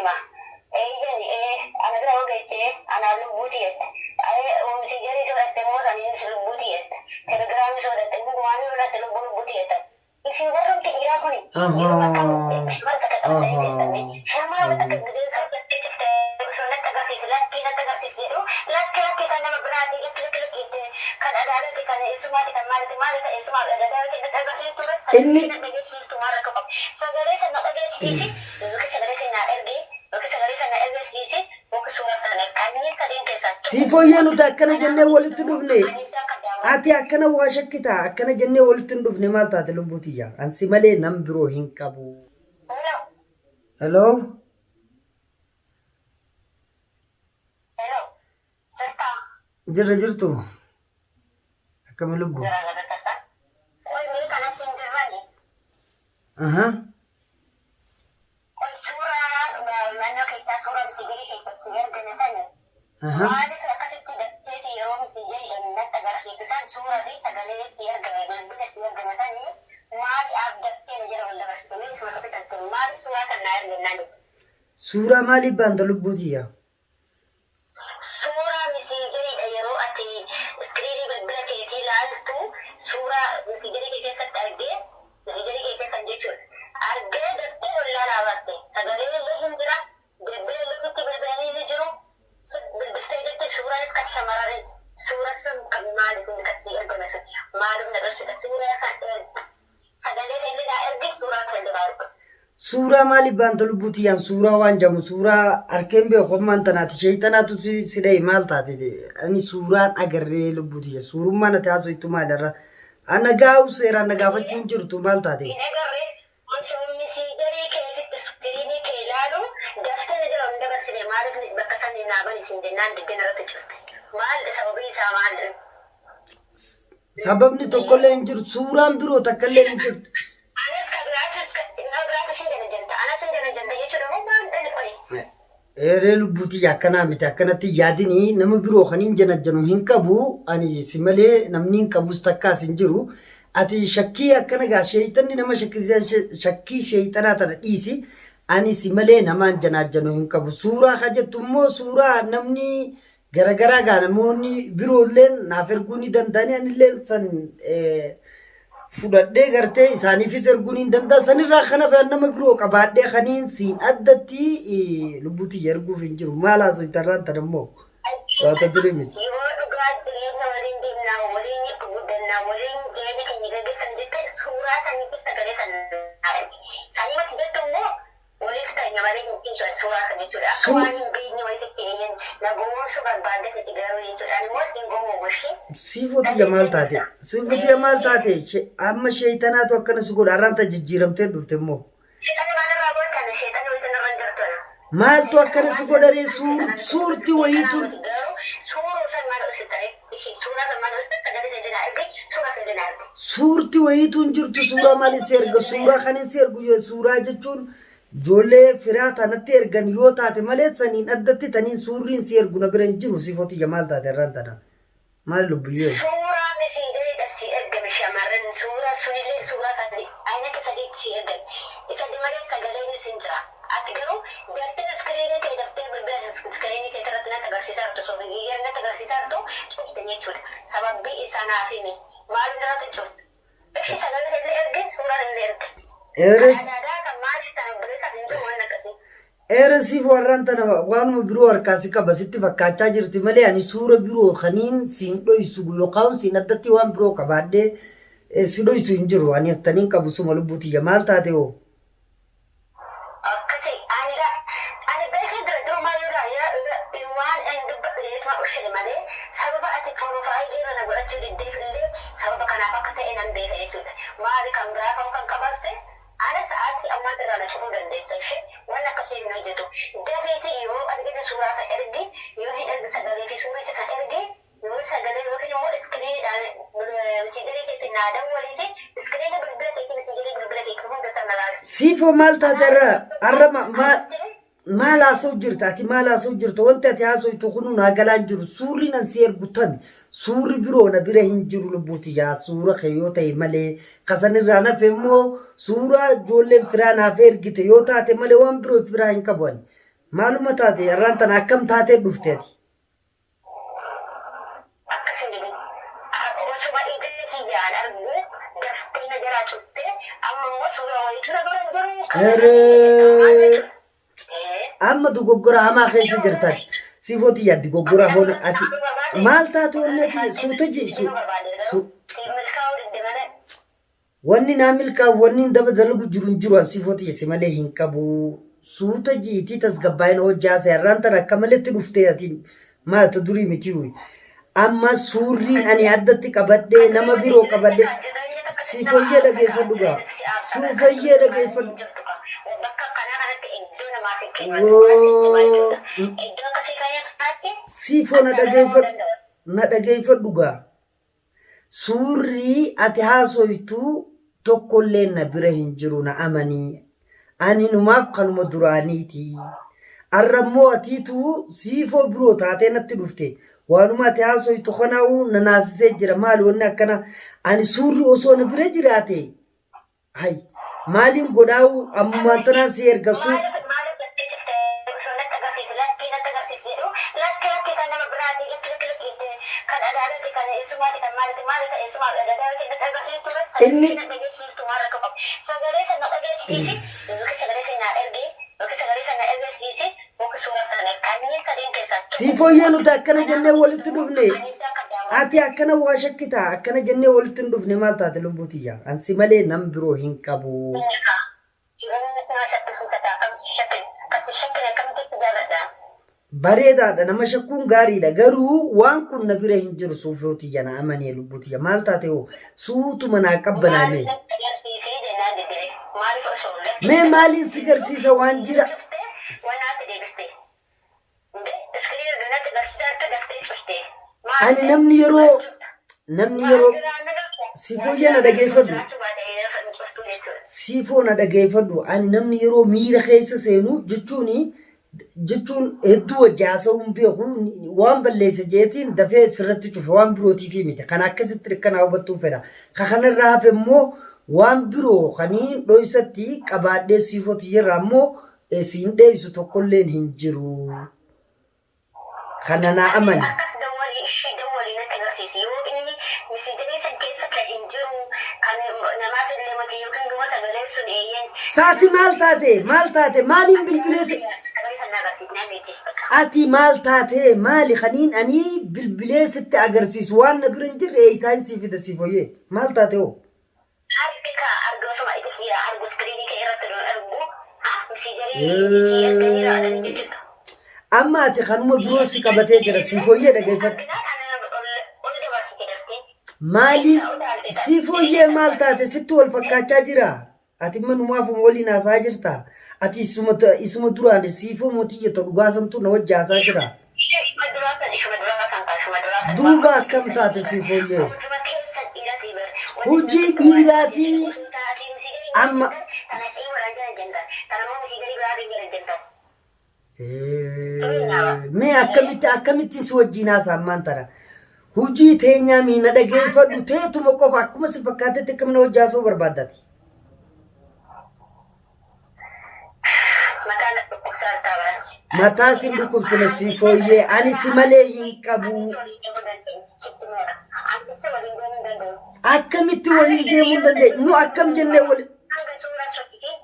hima. Eeyyani ee ana bira hoo geechee anaan lubbuu tiyyatti. Misiijarii soo dhatte immoo saniinis lubbuu tiyyatti. Telegiraamii soo dhatte waan yoo dhatte lubbuu lubbuu tiyyattan. Isin warrumti dhiiraa kuni yeroo akkam shamara takka qabatanii teessanne shamara takka gisee fardatti ciftee osoo natti agarsiisi lakkii natti agarsiisi jedhu lakki lakki kan nama biraati lakki lakki lakki jettee kan adaadaati kan eessumaati kan maaliti maali kan eessumaa fi adaadaati natti agarsiistu irratti Inni sagalee na dhageessistu maal akka qabu sagalee sana dhageessisiisi yookiin sagalee sana naa ergi yookiin sagalee sana ergisiisi yookiin suura sana kanneen sadeen keessaa tokko Siifoyyee nuti akkana kanaaf jennee walitti immoo dhufne. anis akka daawwatu Ati akkana waa shakkitaa akkana jennee walitti hin dhufne maal taate lubbuu tiyya. An si malee nam biroo hin qabu. Hello. Hello? Hello. Jirtaa? Jirra jirtu? Akkami lubbu? Jira galata isaa. Qoy mee kana siin jirrani. Aha. Qoy suuraa naannoo keessaa suuraa misijirii keessa si ergame sani. Aha. Maaliif akkasitti daftee si yeroo misijiriidhaan natti agarsiistu san suuraa fi sagalee si ergame bilbila si ergame sani maali aaf daftee na jala wal dabarsite mee isuma tokko isaatti maaliif suuraa san naa ergannaan jette. Suuraa maaliif baanta lubbuu tiyya? Suuraa misiijeriidha yeroo ati iskiriinii bilbila keetii laaltu suuraa misiijerii kee keessatti argee misiijerii kee keessan jechuudha. Argee daftee ollaa naa baaste. Sagaleen illee hin jira. Bilbila illee sitti bilbilanii ni jiru. Si bilbiltee jirti suuraanis kan shamarraniiti. Suura sun kan maaliitiin kan sii ergame sun maaliif na dhoksita? Suuraa san ergi. Sagalee isa illee naa ergi suuraa isa illee naa ergi. Suuraa maaliif baanta lubbuu tiyyaan suuraa waan jamu suuraa harkeen beeku ammaan tanaati sheeyxanaatu si si dhahe maal taate ani suuraan agarree lubbuu tiyya suurummaan ati haasoytu maal irra ana gaa'u seeraan na gaafachuu hin jirtu maal taate. Hin agarre osoo misiijarii keetitti iskiriinii kee ilaalu daftee na jala ol hin dabarsine maaliif bakka san naa bani siin jennaan diddee narratti cufte maal sababii isaa maal. Sababni tokkollee hin jiru. Suuraan biroo takkallee hin jirtu. Anas ka biraatis nama biraatis hin janajjanta. Anas hin janajjanta jechuudha moo maal dhani qoyi. Eeree lubbuu tiyya akkanaa miti akkanatti hin yaadini nama biroo kan hin janajjanu hin qabu ani si malee namni hin qabus takkaas hin jiru ati shakkii akkana gaa sheeyxanni nama shakkisiisa shakkii sheeyxanaa tana dhiisi ani si malee namaan janaajjanu hin qabu suuraa ka jettu immoo suuraa namni garagaraa gaa namoonni biroolleen naaf erguu ni danda'anii anillee san fudhadhee gartee isaaniifis erguu ni danda'a. Sanirraa kan hafe an nama biroo qabaadhee kaniin siin addatti lubbuu tiyya erguuf hin jiru. Maal haasoftarraan tan immoo waata durii miti. Yoo dhugaa jireenya waliin deemnaa, waliin guddannaa, waliin jireenya keenya gaggeeffanna jette suuraa sanii fi sagalee sana naa ergi. Sanii mati jettu immoo Waliif tanya malee hin dhiisu ani suuraa san jechuudha. Akka waan hin beekne wayititti eeyyan na gowwoomsuu barbaadde miti garuu jechuudha. Ani immoo siin gowwoomu ishii. Siifoo tiyya maal Dhageessee taate? jirta. Siifoo tiyya maal taate? Amma sheeyxanaatu akkana si godha. Har'aan ta jijjiiramtee dhufte immoo. Sheexanni maal irraa gootan? Sheexanni wayita narra hin jirtu ana. Maaltu Seexana akkana si waan godha ree? ani seexana miti Suurti seexana wayiitu miti garuu suuruu san maal dhositare? Ishii suuraa san maal dhosite? Sagalee san illee naa ergi suuraa san illee naa ergi. Suurti wayiitu hin jirtu suuraa maaliin si erga suuraa kan hin si ergu suuraa jechuun ijoollee firaa tanatti ergan yoo taate malee saniin addatti taniin suurriin si ergu na bira hin jiru siifoo tiyya maal taate har'aan tana maal lubbiyyee. Suuraa messengeridha sii ergame shamarran suuraa sunillee suuraa sadi aynata sadiitti sii ergame sadi malee sagaleenis hin jira ati garuu daftee iskiriinii kee daftee bilbila iskiriinii keetirratti natti agarsiisaa jirtu osoo messenger natti agarsiisaa jirtu cufte jechuudha sababbii isaa naaf himi Maal irratti cufte? Ishi sagalee illee ergi, suuraan illee ergi. Eeres Kan adaadaa kan maali kan obboleessaaf hin jiru waan akkasii. Eeresiif warraan tana waanuma biroo harkaa si qaba sitti fakkaachaa jirti malee ani suura biroo kaniin siin dhoysu yookaan siin addatti waan biroo qabaadhee si dhoysu hin jiru ani taniin qabu suma lubbuu tiyya maal taate hoo? Akkasi ani la ani beekee dura durumaa yoo laa yaa waan ani dubbadhu jedheetuma ushile malee sababa ati porofaayilii irra na godhachuu diddeef illee sababa kanaaf akka ta'e nan beeka jechuudha. Maali kan biraa ka'uu kan qabaatu ta'e ana sa'aatii ammaan irraa na cufuu dandeessa ishee waan akkasii hin hojjetu. Dafiitii yoo argite suuraa san ergi yoo hin ergi sagalee fi suuricha san ergi. Yoo sagalee yookiin immoo iskiriinidhaan misiijarii keetiin naa dawwaliiti iskiriinii bilbila keetii misiijarii bilbila keetii hunda isaa na laalchisi. Siifoo maal taate har'a har'a Anis jedhe maal haasa'u jirta ati maal haasa'u jirta wanti ati haasa'u kunu naa galaa hin jiru suurri nan si ergu tami suurri biroo na bira hin jiru lubbuuti yaa suura kee yoo ta'e malee kasan irraa nafe immoo suuraa ijoolleen firaa naaf ergite yoo taate malee waan biroo firaa hin qabu ani. Maaluma taate har'aan tana akkam taatee dhufte ati? Akkas hin jedhin. Osuma ijilli kiyyaan argu daftee na jalaa cutte amma immoo suura wayiitu na bira hin jiru kana sanii jettaa maal Eree. jechuudha? Ee. Amma dogoggora hamaa keessa jirta ati. Siifoo tiyya dogoggora hoona ati maal taate wanni ati suuta ji su su wanni naa milkaa'u wanni hin daba dalagu jiru hin jiru an siifoo tiyya si malee hin qabu. Suuta jiitii tasgabbaa'ina hojjaa seerraan tana akka maletti dhuftee ati maata durii miti. Amma suurriin ani addatti qabadhee nama biroo qabadhee siifoyyee dhageeffadhu gaa. Siifoyyee dhageeffadhu. Woo. Siifoo na dhageeffadhu. Na dhageeffadhu gaa. Suurri ati haasoytu tokkollee na bira hin jiru na amani. Ani numaaf kanuma duraaniiti. Arra immoo atiitu siifoo biroo taatee natti dhufte. Waanuma ati haasoytu kanaa'uu na naasisee jira. Maali wanni akkana? Ani suurri osoo na bira jiraate Hay maaliin godhaa'u ammumaan tanaan si erga suu. Maaliif maaliif lakkee cifte osoo natti agarsiisu lakkii natti agarsiisi jedhu lakki lakki kan nama biraati lakki lakki lakki jette kan adaadaati kan eessumaati kan maaliti maali kan eessumaa fi adaadaa yoo ta'e natti agarsiistu irratti sagalee Inni na dhageessistu maal rakkoo qaba sagalee sana dhageessisiisi yookiin sagalee sana naa ergi yookiin sagalee sana dhageessisiisi yookiin suura sana kanneen sadeen keessaa tokko Siifoyyee nuti akkana kanaaf jennee walitti dhufne. anis akka daawwatu. Ati akkana waa shakkitaa akkana jennee walitti hin dhufne maal taate lubbuu tiyya. An si malee nam biroo hin qabu. Jireenya sinaa shakkisiisa ta'a kam si shakkine kan si shakkine akkamitti si jaalladha. Bareedaadha nama shakkuun gaariidha garuu waan kun na bira hin jiru suufoo tiyya na amanii lubbuu tiyya maal taate hoo suutuma naa qabbanaa Maaliif mee. natti agarsiisee jennaan diddire maaliif osoo lakki Mee natti maaliin si agarsiisee garsiisa waan jira cufte wanaatti deebiste. Iskiriina natti agarsiisaa jirtu daftee cufte. Ani Maaliif namni yeroo maaliif cufta? namni Waan yeroo jiraan na garta. Siifooyyee na dhageeffadhu. Jiraachuu baate hin cuftuu jechuudha. Siifoo na dhageeffadhu. Ani namni yeroo miira keessa seenu jechuun jechuun hedduu wajji haasa'uu hin beeku waan balleessa jeetiin dafee sirratti cufe waan birootiif miti. Kana akkasitti akka naa hubattuun fedha. Ka kanarraa hafe immoo waan biroo kaniin dhoysatti qabaadhee siifoo tiyyarraa immoo siin dheeysu tokkolleen hin jiru. Kana naa Anis amani. akkas dawwalii ishii dawwalii natti agarsiisi yoo inni misiijarii san keessa kan hin jiru kan namaati illee miti yookiin immoo sagaleen sun eeyyeen Saati maal taate? Maal taate? Maaliin bilbilee si sagalee san na agarsiisi na agarsiisi bakka. Ati maal taate? Maali kaniin ani bilbilee sitti agarsiisu waan na bira hin jirre eessaan sii fida siifoyyee? Maal taate hoo? Argi kaa argi osuma ija kiyya argu iskiriinii kee irratti nu ergu ha misiijarii sii erganii raawwatanii jechuudha. Amma ati kanuma biroo si qabatee jira siifoyyee dhageeffadhu. Arginaan ana ol ol dabarsite daftee. Maali Keessaa utaalte taate. siifoyyee maal taate sitti wal fakkaachaa jira? Ati imma numaafuma waliin haasa'aa jirta. Ati isuma isuma duraan siifoo mootii jettu dhugaa santu na wajji haasa'aa jira. Ishuma duraa san ishuma duraa san kaa ishuma duraa san Duuba waan hojii akkam keessan taate dhiira siifoyyee? hojuma keessan dhiiratii bar wanni Hojii isin akka waan dhiiraatii agarsiisan osoo taasii misiijarii amma jettan tana dhiiwaraan jiran jentan tana immoo misiijarii biraatiin jiran jentan. Mee akkamitti akkamitti si wajjin haasa'an maan tana? Hojii teenyaa mii na dhageeffadhu teetuma qofa akkuma si fakkaatetti akkam na wajji haasa'uu barbaaddati? Mataa na dhukkubsaa jirtaa baranchi. Mataa sin dhukkubsine si fooyyee ani si malee hin qabu. Anis waliin deemuu dandeenye. Sitti meera. Anis waliin deemuu hin dandeenye. Akkamitti waliin deemuu hin dandeenye? Nu akkam jennee waliin Hanga suuraa sochii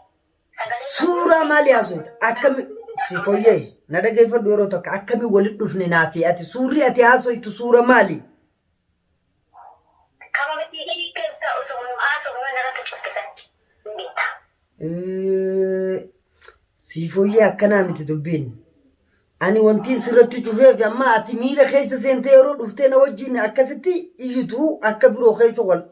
sagalee Suuraa maalii haasofta? Akkami si fooyyee na dhageeffadhu yeroo tokko akkami walitti dhufne naa fi ati suurri ati haasoftu suura maali? Kama misiigarii keessaa osoo nu haasofnu narratti cuftisan hin beekta. Sii fooyyee akkanaa miti dubbiin. Ani wanti sirratti cufeef amma ati miira keessa seentee yeroo dhuftee na wajjin akkasitti iyyitu akka biroo keessa wal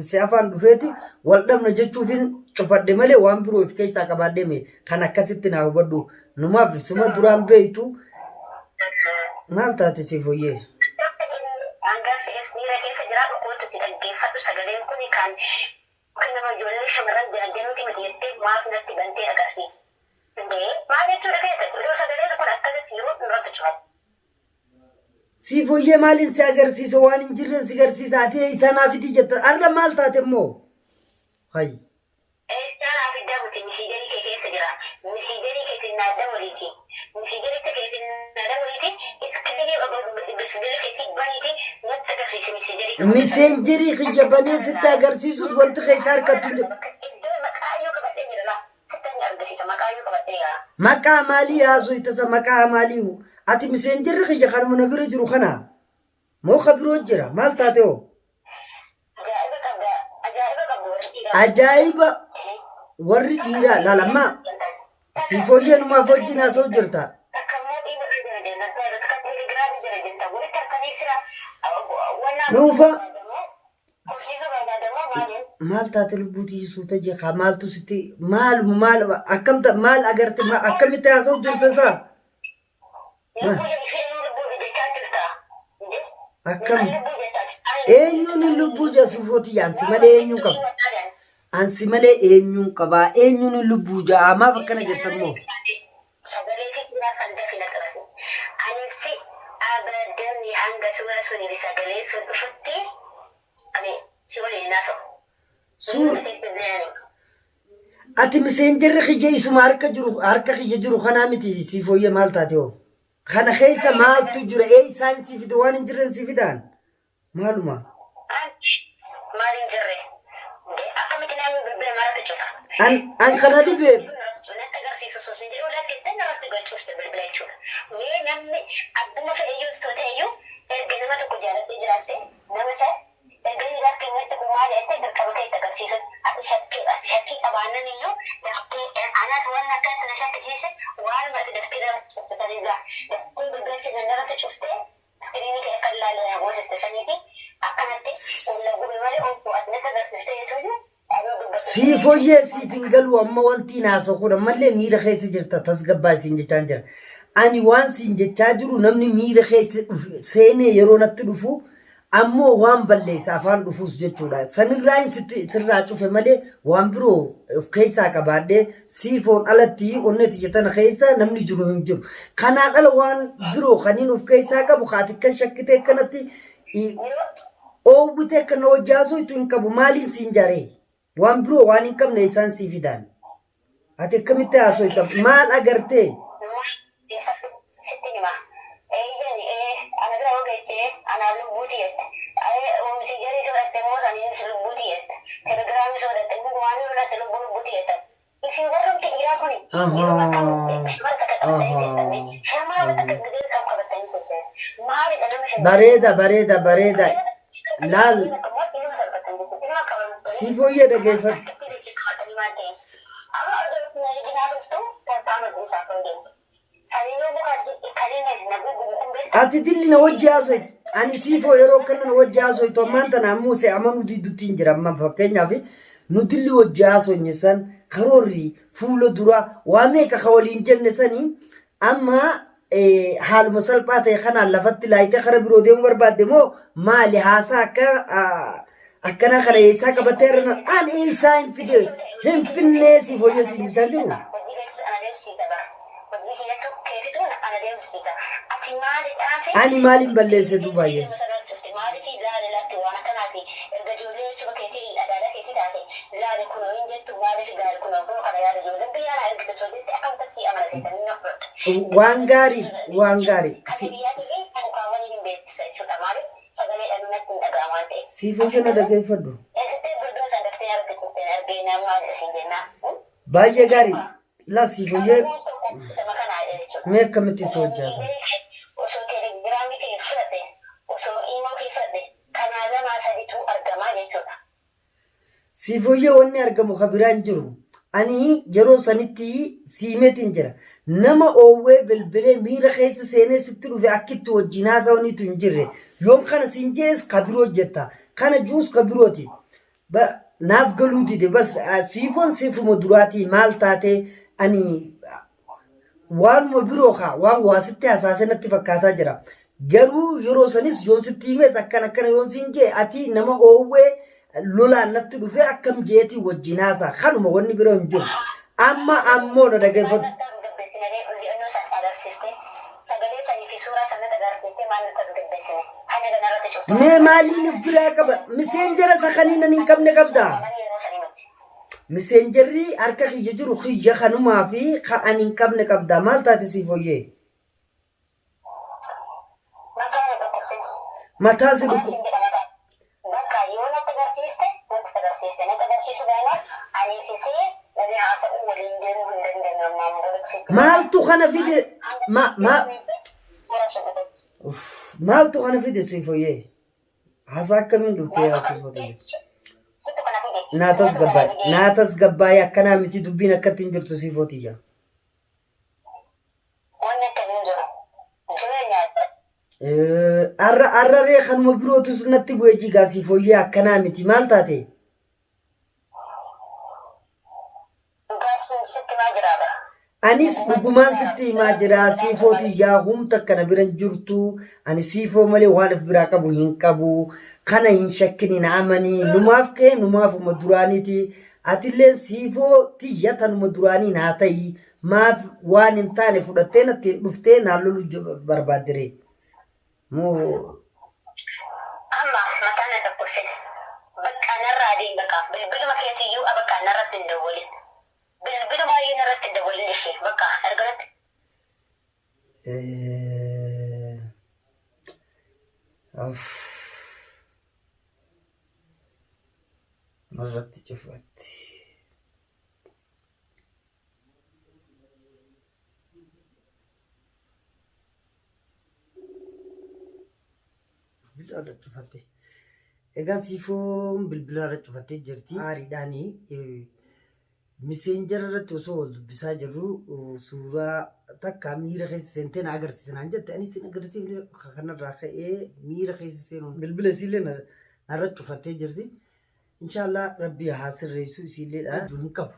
si afaan dhufeeti wal dhabna jechuufin cufadhe malee waan biroo if keessaa qabaadhee mee kan akkasitti naa hubadhu numaaf suma duraan beektu maal taate si fooyyee. Hanga fe'es miira keessa jiraadhu kootu itti dhaggeeffadhu sagaleen kun kan kan nama ijoollee shamarran janajjanuuti miti jettee maaf natti bantee agarsiisa. Indee maal jechuudha keessa odoo sagaleen kun akkasitti yeroo irratti cufatti. Si fooyyee maaliin si agarsiisa waan hin jirreen si garsiisa ati eessaa naa fidii jetta har'a maal taate immoo? Hay. Eessaa naa fiddaa miti misiijarii kee keessa jira. Misiijarii keetiin naa dawaliiti. Misijericha keetiin na dawwaliiti iskiriinii bilbila keetii baniiti natti agarsiisi misijerii qabu. Miseenjerii kiyya banee sitti agarsiisus wanti keessa harkattu hin jiru. Iddoo maqaayyuu qabadhee jira laa. Sitti hin argisiisa maqaayyuu qabadhee jira. Maqaa maalii haasoo ittisa maqaa maalii ati miseenjerri kiyya kanuma na bira jiru kana moo ka biroo jira maal taate hoo? Ajaa'iba qabda. Ajaa'iba qabdu warri dhiiraa. Ajaa'iba warri dhiiraa laalammaa siifooyyee numaaf wajjin haasa'u jirta. Takka immoo dhiiba jira jenna. Takka telegiraamii jira jenna. Walitti harkanii sira wannaa Nuufa horsiisuu barbaadamoo maali? Maal taate lubbuutii suuta jeeqa maaltu sitti maaluma maal akkamta maal agarte akkamitti haasa'u jirta isaa? Lubbuu isheen lubbuu jechaa jirta. Akkam Lubbuu jettaa jirta. Eenyuun hin lubbuu jaa sifooti ansi malee eenyuun qaba? Ansi malee eenyuun qabaa? Eenyuun hin lubbuu jaa? Maaf akkana jettammoo? Sagalee fi suuraa san dafii natti agarsiisi. Aniif si abadan hanga suura sunii fi sagalee sun dhufutti ani si waliin hin haasa'u. Suur ati miseenjarri kiyya isuma harka jiru harka kiyya jiru kanaa miti siifooyyee maal taate hoo? Kana keessa maaltu jira? Ee isaan si fide waan hin jirren si fidaan? Maaluma? Maal hin jirre? Akkamitti naannoo bilbila maratti cufa? An kana dhibee Natti agarsiisu sun sin jedhu lakki narratti gachuufte bilbila jechuudha. Mee namni abbuma fe'eyyuu osoo ta'eyyuu erga nama tokko jaalatee jiraatte nama isa erga inni lakki wanti kun maal jettee dirqama kee itti agarsiisu. Ati shakkii ati shakkii qabaannan iyyuu daftee anas waan akkanatti na shakkisiise waanuma ati daftee narratti cufte sanirraa daftee bilbilachi narratti cuftee iskiriinii kee akka ilaalle na goosiste sanii fi akkanatti ol na gube malee obbo ati natti agarsiiftee jechuun Siifooyyee siif hin galu amma wanti naasoo kun ammallee miira keessa jirta tasgabbaa isiin jechaan jira. Ani waan siin jechaa jiru namni miira keessa dhufe seenee yeroo natti dhufu ammoo waan balleessa afaan dhufuus jechuudha. Sanirraa hin sitti sirraa cufe malee waan biroo of keessaa qabaadhee siifoon alatti onnee tiyya tana keessa namni jiru hin jiru. Kanaan ala waan biroo kaniin of keessaa qabu kaati kan shakkitee akkanatti oowwitee akka na hojjaasuu itti hin qabu maaliin siin jaree waan biroo waan hin qabne isaan sii fidaan. Ati akkamitti haasoyta maal agartee? Sitti hima. Eeyyani ee ana bira hoo geechee anaa lubbuuti jette. Misiijarii sodatte immoo saniinis lubbuuti jette. Telegiraamii sodatte waan sodatte lubbuu lubbuuti jette. Isin warrumti dhiiraa kuni yeroo akkam shamara takka qabatanii teessanne shamara takka gizee kam qabatanii teessan maalidha nama shan. Bareeda bareeda bareeda laal siifooyyee dhageeffadhu. Ati dilli na wajji haasoytu. Ani siifoo yeroo akkana na wajji haasoytu ammaan tana ammoo se amanuu diddutti hin jira amma fakkeenyaaf nu dilli wajji haasonye san karoorri fuula dura waa meeqa ka waliin jenne sanii amma haaluma salphaa ta'e kanaan lafatti laayitee kara biroo deemuu barbaadde moo maali haasaa akka akkanaa kana eessaa qabattee irra an eessaa hin fide hin finnee siif hojjechiin jechaa jiru. Hojii keetis ana deemsisa bara. Hojii kiyyattu keetitu ana deemsisa. Ati maalidhaa fi Ani maaliin balleesse duubaayye? Maaliif laale lakki waan akkanaati erga ijoollee suba keetii adaada keetii taate laale kunoo hin jettu maaliif laale kunoo kunoo kana yaada ijoolleen biyyaa naa ergitu osoo jette akkamitti sii amana seetan hin fudhatu. Waan gaarii waan gaarii. Kan biyyaatii fi kan kaawwanii hin beeksisa jechuudha maaliif sagalee dhanuu natti hin dhaga'amu waan ta'eef. Siif hojii na dhageeffadhu. Ergitee bilbila san daftee narratti cuftee argeenyaa maal isin jennaa. Baay'ee gaarii. Laa siif hojii mee akkamitti si hojjaasa? Osoo telegiraamii kee fudhate, osoo iimoo kee fudhate, kanaa lamaa saditu argamaa jechuudha. Siif hojii wanni argamu ka biraa hin jiru. Ani yeroo sanitti siimeetiin jira. Nama oowwee bilbilee miira keessa seenee sitti dhufe akkitti wajjin haasa'aniitu hin jirre. Yoom kana siin jees ka biroo jetta. Kana juus ka birooti. Naaf galuu dide bas siifoon siifuma duraatii maal taatee ani waanuma biroo kaa waan waa sitti hasaase natti fakkaataa jira. Garuu yeroo sanis yoon sitti himes akkana akkana yoon siin jee ati nama oowwee lolaan natti dhufee akkam jeetii wajjin haasaa kanuma wanni biroo hin jiru. Amma ammoo na dhageeffadhu. Tasgabbeessinee odeeffannoo san agarsiiste sagalee sanii fi suuraa sanatti agarsiiste maal tasgabbeessine kana kanarratti cuftu. Mee maaliin of biraa qaba? Miseenjera isa kaniin ani hin qabne qabdaa? Yeroo sanii miti. Miseenjarri harka kiyya jiru kiyya kanumaa fi ka ani hin qabne qabda. Maal taate Siifoyyee? Mataa na dhukkubsin. Mataa si Maal dhukku. siin jedha mataa? Bakka yoo natti agarsiiste natti agarsiiste natti agarsiisu baanaan anii fi sii walii haasa'uu waliin deemuu hin dandeenyu ammaan booda sitti hima. Maaltu kana fide? Hanga Ma ma suura sun dhufetti. Uff, maaltu kana fide Siifoyyee? Haasaa akkamiin dhuftee Maaltu yaa kana Siifoyyee? fide? Situ kana fide. Naa Sumatu kana tasgabbaa'e. fide. Naa tasgabbaa'e akkanaa miti dubbiin akkatti hin jirtu Siifootiyya. Wanni akkasii hin jiru. Jireenya Arra arra ree kanuma birootus natti bu'ee jigaa Siifoyyee akkanaa miti maal taate? Dhugaa sitti himaa jira bara. Anis dhugumaan sitti himaa jira siifoo tiyyaa humta akkana bira hin jirtu ani siifoo malee waan of biraa qabu hin qabu kana hin shakkini na amani numaaf kee numaafuma duraaniiti atillee siifoo tiyya tanuma duraanii naa ta'i maaf waan hin taane fudhattee natti hin dhuftee naan loluu barbaaddiree moo Amma mataa na dhukkubsin. Bakka narraa deemi bakka bilbiluma keetiyyuu bakka narratti hin dawwalin. Bilbilumaayyuu narratti hin dawwalin ishee bakka erga natti Uff. Narratti cufatti. Bilbila irra cufatte. Egaa siifoon bilbila irra cufattee jirti. Aariidhaani miseenjara irratti osoo wal dubbisaa jirru suuraa takka miira keessa seentee na agarsiisa naan jette anis hin agarsiifne kanarraa ka'ee miira keessa seenuun bilbila isiillee narra cufattee jirti. Inshaallah rabbi haa sirreessu isiilleedha hin qabu.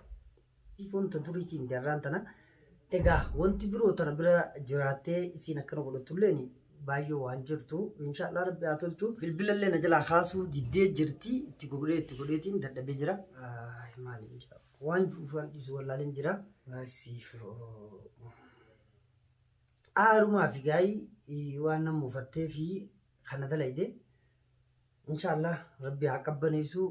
Siifoon ta duriitiin jarraan tana egaa wanti biroo tana bira jiraattee isiin akkana godhattulleen baay'ee waan jirtu inshaallah rabbi haa tolchu. Bilbilallee na jalaa kaasuu diddee jirti itti godhee itti godheetiin dadhabee jira. Maali inshaallah waan juufaan dhiisu wallaaleen jira. Siifoo. Aarumaa fi gaayii waan nama mufattee fi kana dalayde. Inshaallah rabbi haa qabbaneessu.